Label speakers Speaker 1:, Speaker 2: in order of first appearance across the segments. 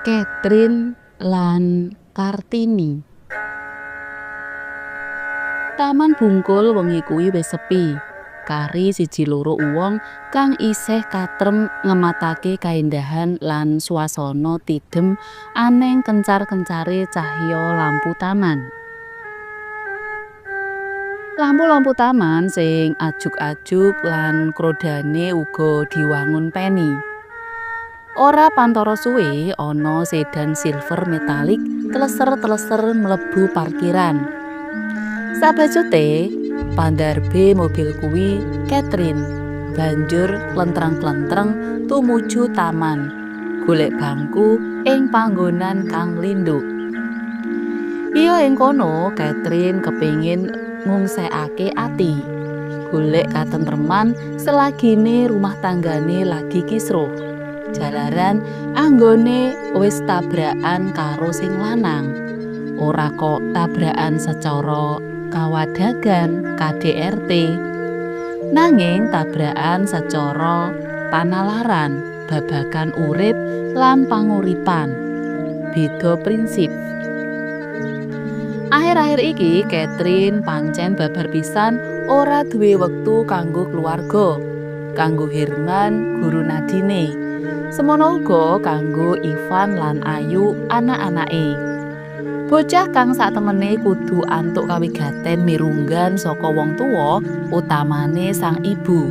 Speaker 1: Catherine lan Kartini. Taman Bungkul wengi kuwi wis sepi. Kari siji loro wong kang isih katrem ngematake kaendahan lan swasana tidem aneng kencar-kencare cahya lampu taman. Lampu-lampu taman sing ajuk-ajuk lan krodane uga diwangun peni. Ora pantara suwe ana sedan silver metalik tleser-tleser mlebu parkiran. Sabajute pandarbe mobil kuwi Catherine banjur klentreng-klentreng tumuju taman, golek bangku ing panggonan kang lindhuk. Iya ing kono Catherine kepingin ngungsekake ati, golek katentreman selagine rumah tanggane lagi kisruh. Jalaran anggone wis tabrakan karo sing lanang. Ora kok tabrakan secara kawadagan KDRT, nanging tabrakan secara panalaran babagan urip lan panguripan. Beda prinsip. Akhir-akhir iki Catherine pancen babar pisan ora duwe wektu kanggo keluarga, kanggo Herman guru nadine. Semono uga kanggo Ivan lan Ayu anak-anake. Bocah kang satemene kudu antuk kawigaten mirunggan saka wong tuwa, utamane sang ibu.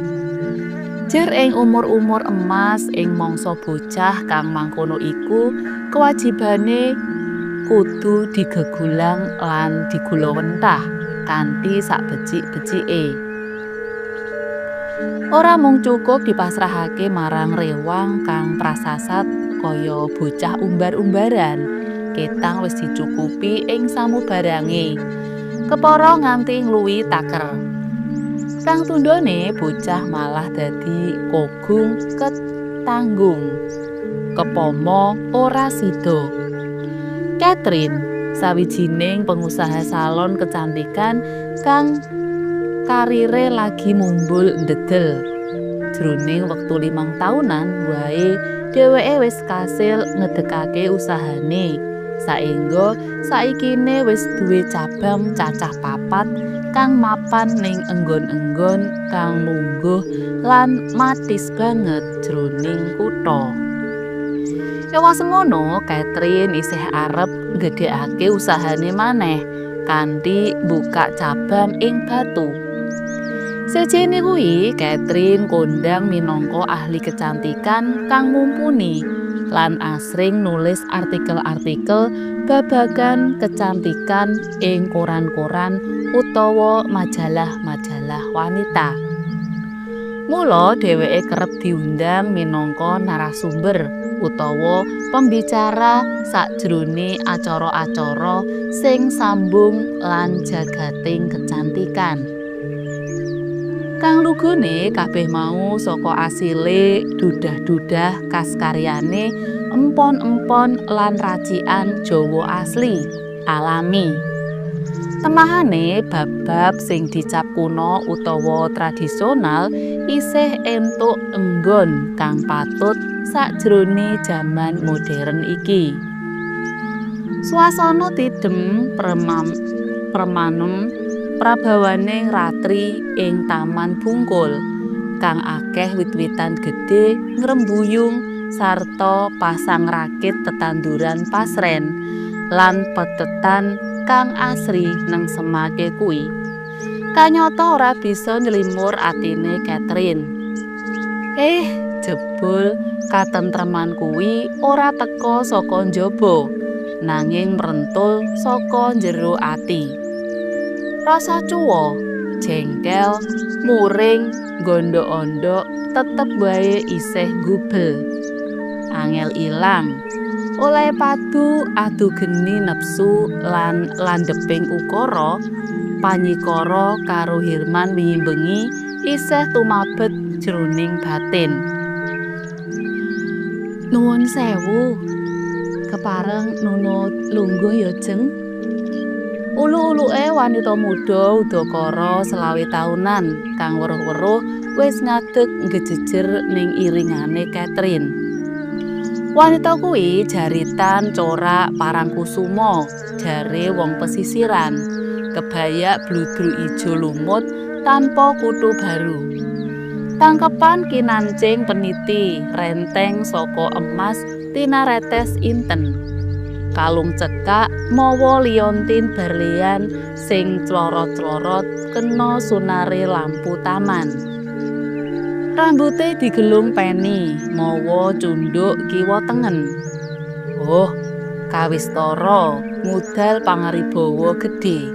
Speaker 1: Jer ing umur-umur emas ing mangsa bocah kang mangkono iku kewajibane kudu digegulang lan digulawentah kanthi sakbecik-becike. Ora mung cukup dipasrahake marang rewang kang prasasat kaya bocah umbar-umbaran, ketang wis dicukupi ing samubarange. Kepara nganti ngluwi taker. Kang tundhone bocah malah dadi kogung ketanggung. Kepomo ora sida. Catherine, sawijining pengusaha salon kecantikan kang karire lagi mumbul ndedel. Jroning wektu 5 taunan wae dheweke wis kasil ngedekake usahane. Saengga saikine wis duwe cabang cacah 4 kang mapan ning enggon-enggon kang lungguh lan matis banget jroning kutha. Ewa semono, Catherine isih arep nggedhekake usahane maneh kanthi buka cabang ing Batu. Sejene kuwi, Catherine kondang minangka ahli kecantikan kang mumpuni lan asring nulis artikel-artikel babagan kecantikan ing koran-koran utawa majalah-majalah wanita. Mula dheweke kerep diundang minangka narasumber utawa pembicara sakjroning acara-acara sing sambung lan jagating kecantikan. Kang lugune kabeh mau saka asile dudah-dudah khas karyane empon-empon lan racikan Jawa asli, alami. Temahane bab-bab sing dicap kuno utawa tradisional isih entuk enggon kang patut sakjroning jaman modern iki. Swasana tidem premanem prabawaning ratri ing Taman Bungkul kang akeh wit-witan gedhe ngrembuyung sarta pasang rakit tetanduran pasren lan petetan kang asri nang semake kuwi. Kanyata ora bisa nylimur atine Catherine. Jebul katentreman kuwi ora teka saka njaba, nanging mrentul saka njero ati. Rasa cuwa, jengkel, muring, gondok-ondok tetep wae isih gubel. Angel ilang. Oleh padu adu geni nepsu lan landheping ukara, panyikara karo Herman wingi bengi isih tumabet jroning batin. Nuwun sewu, kepareng nunut lungguh ya, Jeng. Ulu-uluke wanita muda udakara 25 taunan kang weruh-weruh wis ngadeg ngejejer ning iringane Catherine. Wanita kuwi jaritan corak Parangkusuma, jare wong pesisiran. Kebayak bludru ijo lumut tanpa kutu baru. Tangkepan kinancing peniti renteng saka emas tinaretes inten. Kalung cekak mawa liontin berlian sing clorot-clorot kena sunare lampu taman. Rambute digelung peni mawa cunduk kiwa tengen. Oh, kawistara ngudal pangaribawa gedhe.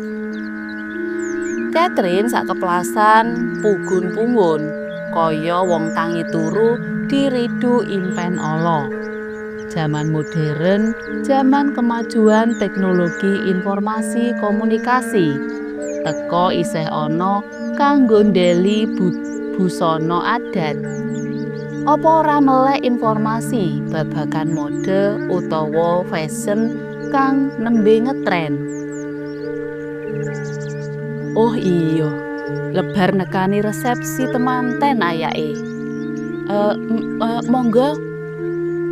Speaker 1: Catherine sakeplasan pugun-pungun kaya wong tangi turu diridu impen ala. Jaman modern, jaman kemajuan teknologi informasi komunikasi, teka isih ana kang nggondheli busana adat. Apa ora melek informasi babagan mode utawa fashion kang nembe ngetren? Oh iya, lebar nekani resepsi temanten ayake. Monggo.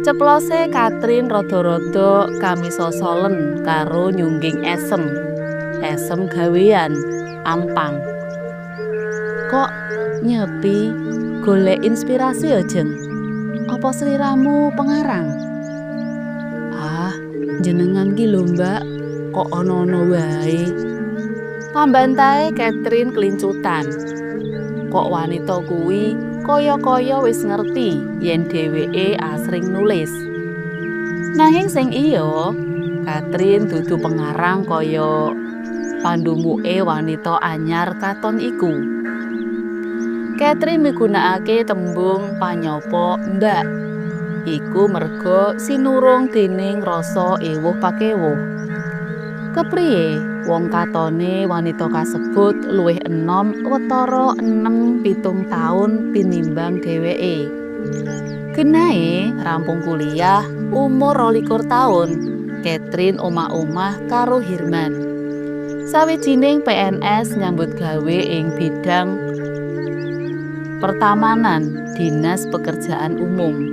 Speaker 1: Ceplose Katrin rada-rada kamisosolen karo nyungging esem. Esem gawean ampang. Kok nyepi golek inspirasi ya, Jeng? Apa sliramu pengarang? Ah, jenengan ki lho, Mbak, kok ana-ana wae. Pambantahe Catherine kelincutan. Kok wanita kuwi kaya-kaya wis ngerti yen dheweke asring nulis. Nanging sing iya, Catherine dudu pengarang kaya pandumuke wanita anyar katon iku. Catherine migunakake tembung panyapa Mbak. Iku merga sinurung dening rasa ewuh pakewuh. Kepriye wong katone wanita kasebut luwih enom watara 6-7 taun tinimbang dheweke. Genahe rampung kuliah umur 22 taun, Catherine omah-omah karo Hirman. Sawijining PNS nyambut gawe ing bidang pertamanan Dinas Pekerjaan Umum.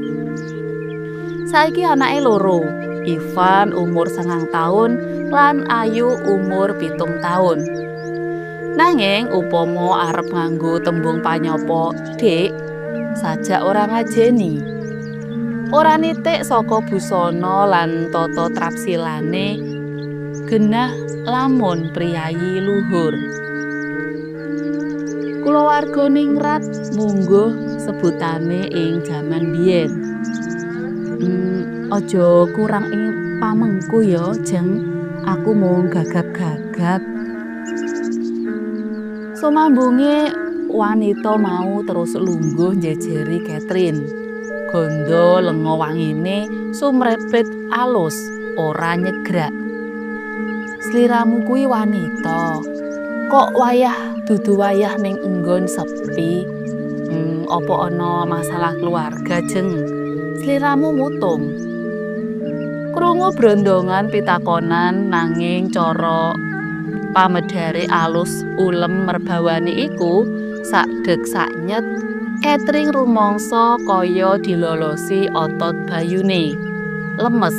Speaker 1: Saiki anake loro, Ivan umur 9 taun lan Ayu umur 7 taun. Nanging upama arep nganggo tembung panyapa Dik, sajak ora ngajeni. Ora nitik saka busana lan tata trapsilane genah lamun priyayi luhur. Kulawarga ningrat mungguh sebutane ing jaman biyen. Aja kurang ing pamengku ya, Jeng. Aku mung gagap-gagap. Sumambunge wanita mau terus lungguh njejeri Catherine. Ganda lenga wangine sumrebet alus, ora nyegrak. Sliramu kuwi wanita. Kok wayah dudu wayah ning enggon sepi? Apa ana masalah keluarga, Jeng? Sliramu mutung. Krungu brondongan pitakonan nanging cara pamedare alus ulem merbawane iku sakdeg saknyet Catherine rumangsa kaya dilolosi otot bayune. Lemes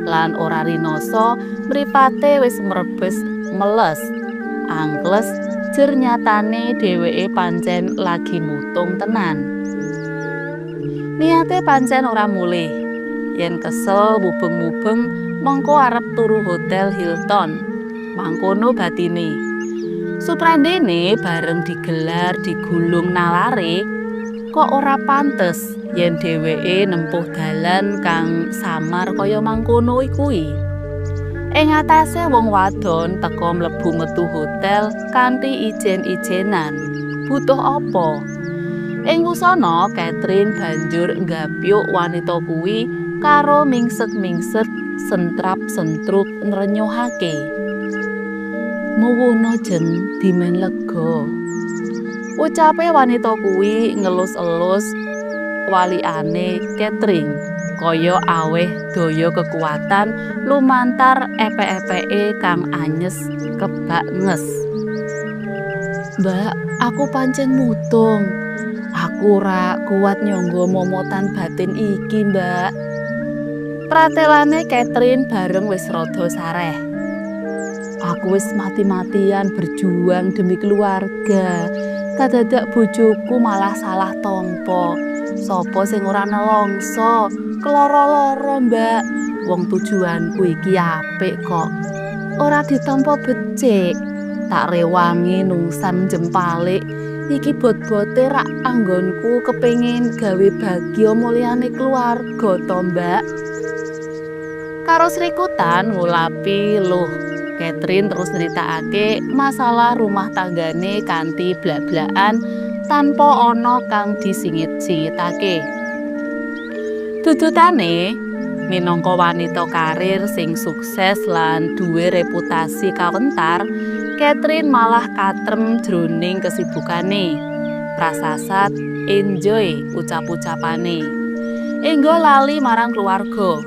Speaker 1: lan ora rinasa mripate wis mrebes meles. Angkles jer nyatane dheweke pancen lagi mutung tenan. Niate pancen ora mulih. Yen kesel mubeng-mubeng mengko arep turu hotel Hilton. Mangkono batine. Suprandene bareng digelar digulung nalare kok ora pantes yen dheweke nempuh dalan kang samar kaya mangkono kuwi. Ing atase wong wadon teka mlebu metu hotel kanthi ijen-ijenan. Butuh apa? Ing wusana Catherine banjur nggapyuk wanita kuwi karo mingset-mingset sentrap-sentrup ngrenyuhake. Muwuna, Jeng, dimen lega. Ucape wanita kuwi ngelus-elus walikane Catherine kaya aweh daya kekuatan lumantar epek-epeke kang anyes kebak nges. Mbak, aku pancen mutung. Aku ora kuat nyangga momotan batin iki, Mbak. Pratelane Catherine bareng wis rada sareh. Aku wis mati-matian berjuang demi keluarga. Kadadak bojoku malah salah tompo. Sopo sing ora nelongso, keloro-loro, Mbak. Wong tujuanku iki apik kok. Ora ditampa becik. Tak rewangi nungsan jempalik. Iki bot-bote rak anggonku kepengin gawe bagya mulyane keluarga to, Mbak. Karo srikutan ngulapi luh, Catherine terus nyritakake masalah rumah tanggane kanthi blak-blakan tanpa ana kang disingit-singitake. Dudutane minangka wanita karir sing sukses lan duwe reputasi kawentar, Catherine malah katrem jroning kesibukane. Prasasat enjoy ucap-ucapane. Enggo lali marang keluarga.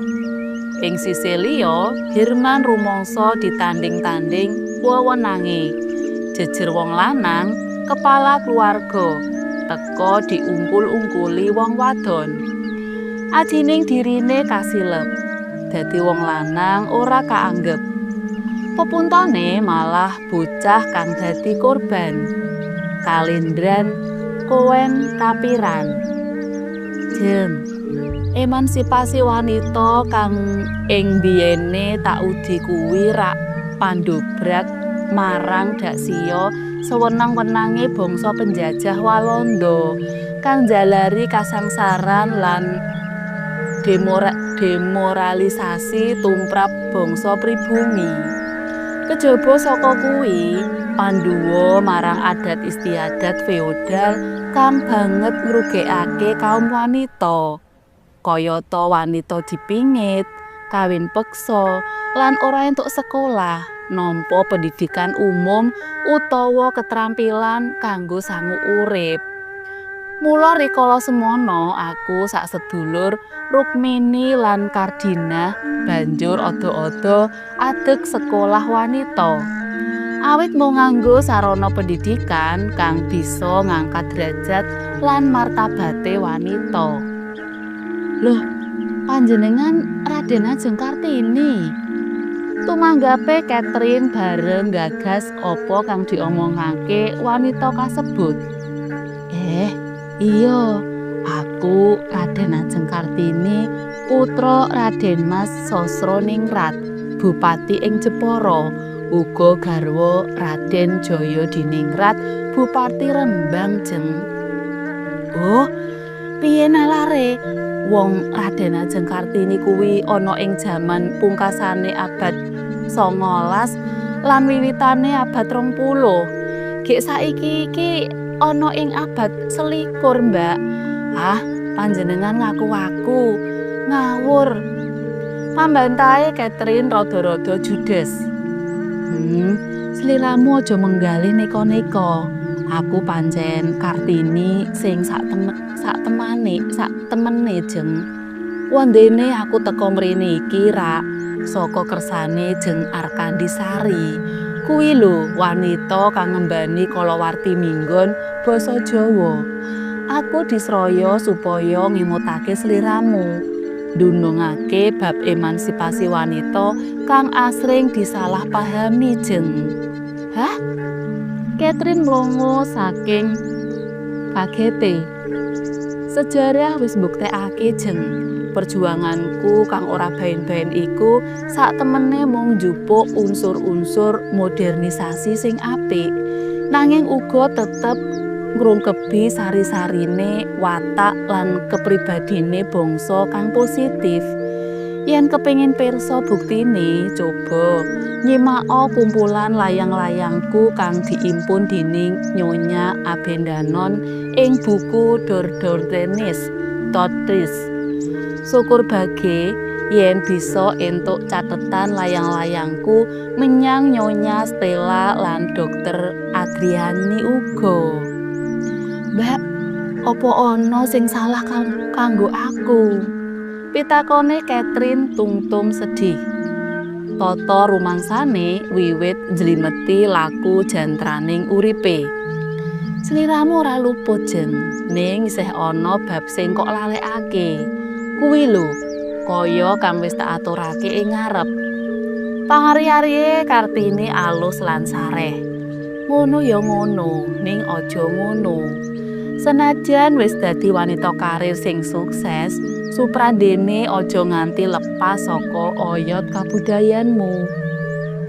Speaker 1: Ing sisih liya, Herman rumangsa ditanding-tanding wewenange. Jejer wong lanang, kepala keluarga, teka diungkul-ungkuli wong wadon. Ajining dirine kasilep. Dadi wong lanang ora kaanggep. Pepuntone malah bocah kang dadi korban. Kalendran kowen kapiran. Jem, emansipasi wanita kang ing biyene tak udi kuwi rak pandobrak marang daksiya sewenang-wenange bangsa penjajah Walanda kang njalari kasangsaran lan demoralisasi tumrap bangsa pribumi. Kejaba saka kuwi, panduwa marang adat istiadat feodal kang banget ngrugekake kaum wanita. Kayata wanita dipingit, kawin peksa, lan ora entuk sekolah, nampa pendidikan umum utawa ketrampilan kanggo sangu urip. Mula rikala semono aku sak sedulur Rukmini lan Kardinah banjur ada-ada adeg sekolah wanita. Awit mung nganggo sarana pendidikan kang bisa ngangkat derajat lan martabate wanita. Loh, panjenengan Raden Ajeng Kartini. Tumanggape Catherine bareng gagas apa kang diomongake wanita kasebut. Iya, aku Raden Ajeng Kartini, putra Raden Mas Sosroningrat, bupati ing Jepara, uga garwa Raden Jayadiningrat, bupati Rembang, Jeng. Oh, piye nalare? Wong Raden Ajeng Kartini kuwi ana ing jaman pungkasane abad 19 lan wiwitane abad 20. Gek saiki iki ana ing abad 21, Mbak. Ah, panjenengan ngaku aku ngawur. Pambantahe Catherine rada-rada judes. Sliramu aja menggalih neka-neka. Aku pancen Kartini sing sak temane, sak temene, Jeng. Wondene aku teka mrene iki rak saka kersane Jeng Arkandi Sari. Kuwi lho wanita kang ngembani kalawarti minggon basa Jawa. Aku disraya supaya ngemutake sliramu, ndunungake bab emansipasi wanita kang asring disalahpahami, Jeng. Hah? Catherine mlongo saking kagete. Sejarah wis mbuktekake, Jeng. Perjuanganku kang ora baen-baen iku sak temene mung njupuk unsur-unsur modernisasi sing apik, nanging uga tetep ngrungkebi sari-sarine watak lan kepribadine bangsa kang positif. Yen kepengin pirsa buktine, coba nyimaka kumpulan layang-layangku kang diimpun dening Nyonya Abendanon ing buku Dor-Dor Tenis Totris. Syukur bage yen bisa entuk catetan layang-layangku menyang Nyonya Stella lan Dokter Adriani uga. Mbak, apa ana sing salah kanggo aku? Pitakone Catherine tungtum sedih. Tata rumangsane wiwit njlimeti laku jantraning uripe. Sliramu ora luput, Jeng, ning isih ana bab sing kok lalekake. Kuwi lho, Kaya kang wis tak aturake ing ngarep. Pangari-ariye Kartini alus lan sareh. Ngono ya ngono, ning aja ngono. Senajan wis dadi wanita karir sing sukses, suprandene aja nganti lepas saka oyot kabudayanmu.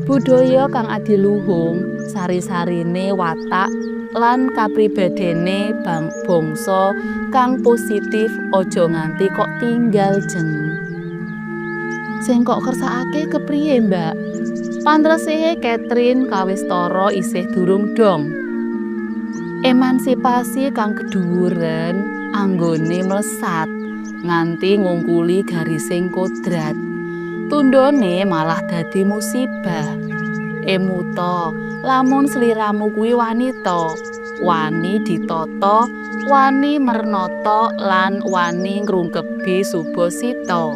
Speaker 1: Budaya kang adiluhung, sari-sarine watak lan kapribadene bangsa kang positif aja nganti kok tinggal, Jeng. Sing kok kersakake kepriye, Mbak? Pantresihe Catherine kawistara isih durung dong. Emansipasi kang kedhuwuren anggone mlesat nganti ngungkuli garising kodrat. Tundhone malah dadi musibah. Emuta, lamun sliramu kuwi wanita, wani ditata, wani mernata lan wani ngrungkebi subasita.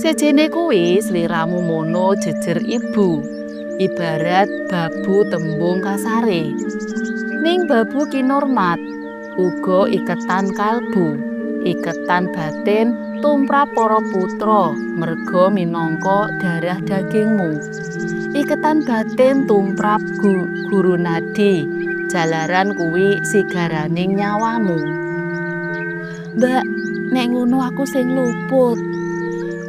Speaker 1: Sejene kuwi sliramu mono jejer ibu, ibarat babu tembung kasare. Ning babu kinurmat, uga iketan kalbu, iketan batin tumrap para putra merga minangka darah dagingmu. Iketan batin tumrap guru nadi, jalaran kuwi sigaraning nyawamu. Mbak, nek ngono aku sing luput.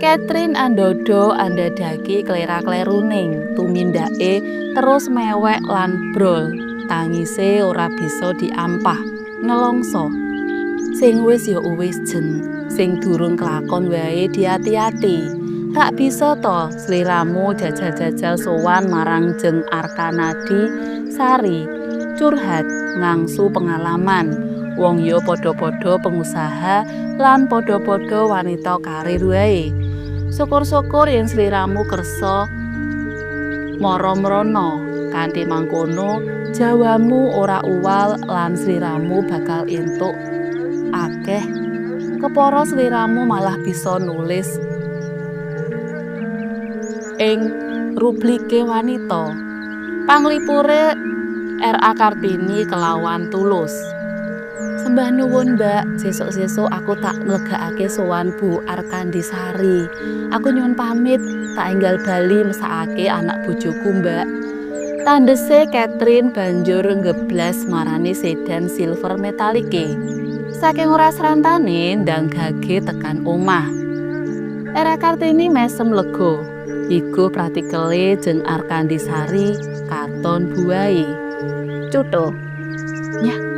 Speaker 1: Catherine andodo andadaki klera-kleruning tumindake terus mewek lan brol. Tangise ora bisa diampah, nelongso. Sing wis ya wis, Jeng, sing durung kelakon wae diati-ati. Rak bisa to sliramu jajal-jajal sowan marang Jeng Arkanadi Sari, curhat ngangsu pengalaman. Wong ya padha-padha pengusaha lan padha-padha wanita karir wae. Syukur-syukur yen sliramu kersa mara mrana, kanthi mangkono jawamu ora uwal lan sliramu bakal entuk akeh. Kepara sliramu malah bisa nulis ing rubrike wanita. Panglipure R.A. Kartini kelawan tulus. Sembah nuwun, Mbak, sesuk-sesuk aku tak nglegakake sowan Bu Arkandisari. Aku nyuwun pamit, tak enggal bali mesakake anak bojoku, Mbak. Tandese Catherine banjur ngeblas marani sedan silver metalike. Saking ora srantane ndang gage tekan omah. Era Kartini mesem lega. Iku pratikele Jeng Arkandisari katon buahe. Cutho. Nyah.